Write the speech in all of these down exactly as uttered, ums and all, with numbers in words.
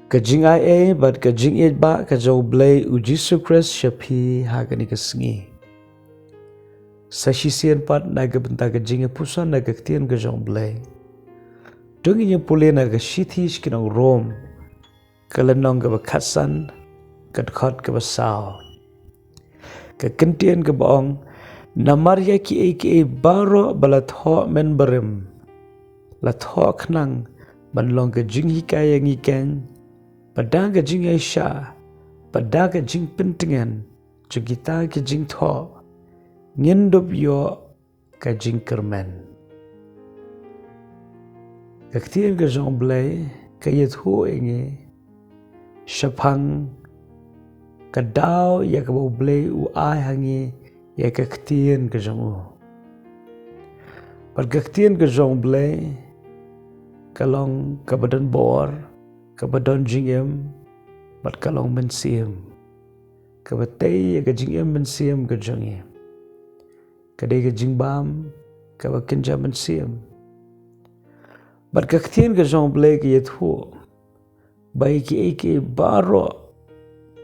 Ka jingai ei bad ka jingïeit ba ka jong U Blei U Jisu Khrist sha phi ha kane ka sngi. Sa shisien pat na ka bynta ka jingïapuson na ka ktien ka jong U Blei. To ngin ïa pule na ka shithi sha ki nong Rom, ka lynnong kaba khatsan, ka dkhot kaba saw. Ka kyntien kaba ong, namar ïa kiei kiei baroh ba la thoh mynbarim, la thoh khnang ban long ka jinghikai ïa ngi keiñ, ba da ka jingïaishah, ba da ka jingpyntngen jong kita ki jingthoh, ngin dup ïoh ka jingkyrmen. Ka ktien ka jong U Blei ka ïathuh ïa ngi shaphang ka daw ïa kaba U Blei u ai ha ngi ïa ka ktien ka jong u. Bad ka ktien ka jong U Blei ka long kaba don bor, kaba don jingim, bad ka long mynsiem, kaba tei ïa ka jingim mynsiem ka jong ngi. Ka dei ka jingbam kaba kynja mynsiem. Bad ka ktien ka jong U Blei ka ïathuh ba ïa kiei kiei baroh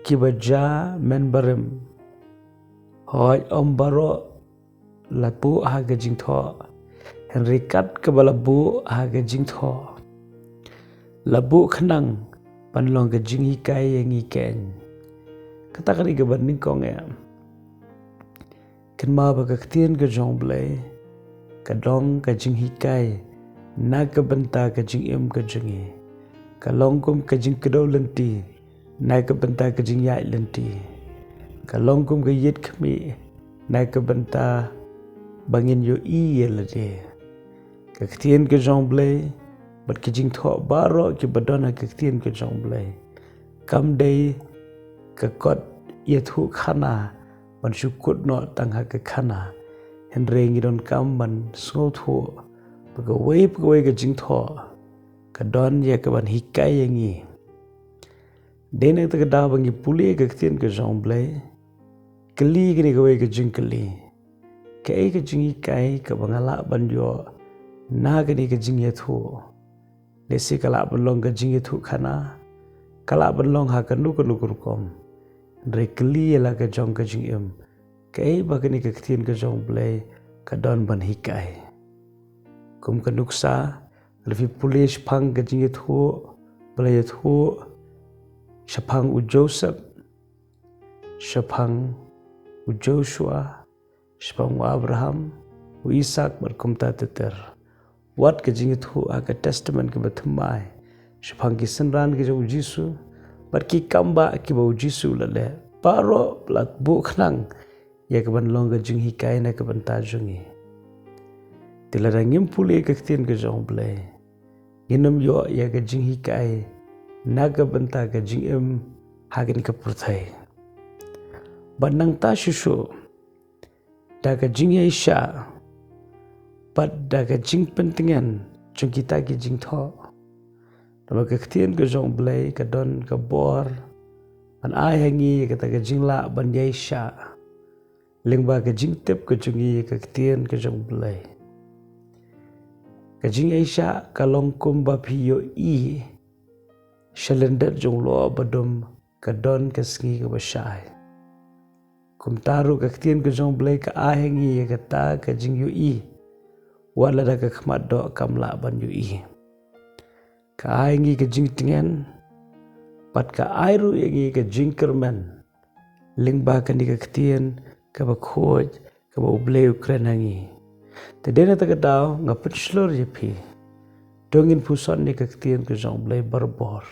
kiba jia mynbarim, hooid, ym baroh la buh ha ka jingthoh, hynrei kat kaba la buh ha ka jingthoh, la buh khnang ban long ka jinghikai ïa ngi keiñ. Kata ka dei kaba nyngkong ïa. Kynmaw ba ka ktien ka jong U Blei ka long ka jinghikai na ka bynta ka jingim ka jong ngi. Ka long kum ka jingkdew lynti na ka bynta ka jingïaid lynti. Ka long kum ka ïit khmih na ka bynta ba ngin ïohi ïa lade. Ka ktien ka jong U Blei bad ki jingthoh baroh kiba don ha ka ktien ka jong U Blei kam dei ka kot ïathuh khana ban shu kut noh tang ha ka khana, hynrei ngi donkam ban sngewthuh ba kawei pa kawei ka jingthoh ka don ïa kaban hikai ïa ngi. Dei na kata ka daw ba ngi pule ka ktien ka jong U Blei, kylli kane kawei ka jingkylli: kaei ka jinghikai kaba nga lah ban ïoh na kane ka jingïathuh? Lehse ka lah ban long ka jingïathuh khana, ka lah ban long ha kano kano ka rukom. Hynrei kylli ïa la ka jong ka jingim: kaei ba kane ka ktien ka jong U Blei ka don ban hikai? Kum ka nuksa, lada phi pule shaphang ka jingïathuh ba la ïathuh shaphang u Joseph, shaphang u Joshua, shaphang u Abraham, u Isaac bad kumta ter ter. Wat ka jingïathuh ha ka Testament kaba thymmai shaphang ki synran ki jong u Jisu bad ki kam ba kiba u Jisu u la leh, baroh la buh khnang ïa kaban long ka jinghikai na ka bynta jong ngi. Te lada ngim pule ka ktien ka jong U Blei, ngin ym ïoh ïa ka jinghikai na ka bynta ka jingim ha kane ka pyrthei. Bad nangta shuh shuh, da ka jingïaishah bad da ka jingpyntngen jong kita ki jingthoh. Namar ka ktien ka jong U Blei ka don ka bor ban ai ha ngi kata ka jinglah ban ïaishah lyngba ka jingtip ka jong ngi ïa ka ktien ka jong U Blei. Ka jingïaishah ka long kumba phi ïohi sha lyndet jong u lyoh ba dum ka don ka sngi kaba shai. Kumta ruh ka ktien ka jong U Blei ka ai ha ngi ïa kata ka jingïohi, wat lada ka khmat doh kam lah ban ïohi. Ka ai ngi ka jingtngen bad ka ai ruh ïa ngi ka jingkyrmen lyngba kane ka ktien kaba khuid kaba U Blei u kren ha ngi. Te dei na kata ka daw nga pynshlur ïa phi, to ngin puson ïa ka ktien ka jong U Blei barabor.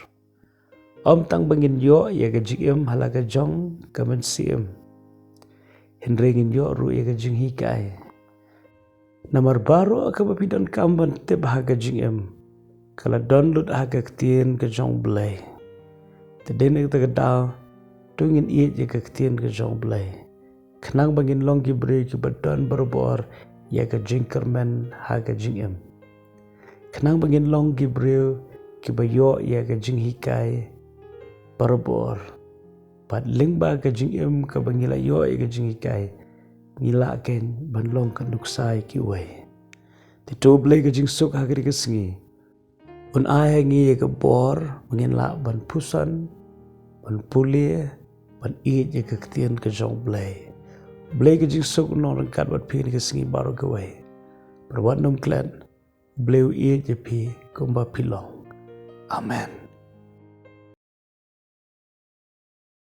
Ym tang ba ngin ïoh ïa ka jingim ha la ka jong ka mynsiem, hynrei ngin ïoh ruh ïa ka jinghikai. Namar baroh kaba phi donkam ban tip ha ka jingim ka la don lut ha ka ktien ka jong U Blei. Te dei na kata ka daw, to ngin ïeit ïa ka ktien ka jong U Blei, khnang ba ngin long ki briew kiba don barabor ïa ka jingkyrmen ha ka jingim. Khnang ba ngin long ki briew kiba ïoh ïa ka jinghikai barabor. Bad lyngba ka jingim kaba ngi la ïoh ïa ka jinghikai, ngi lah keiñ ban long ka nuksa ïa kiwei. Te to U Blei ka jingsuk ha kane ka sngi Un ai ha ngi ïa ka bor ba ngin lah ban pyrshang, ban pule, ban ïeit ïa ka ktien ka jong U Blei. U Blei ka jingsuk un long ryngkat bad phi ha kane ka sngi baroh kawei. Bad wat nym klet, U Blei u ïeit ïa phi kumba phi long. Amen.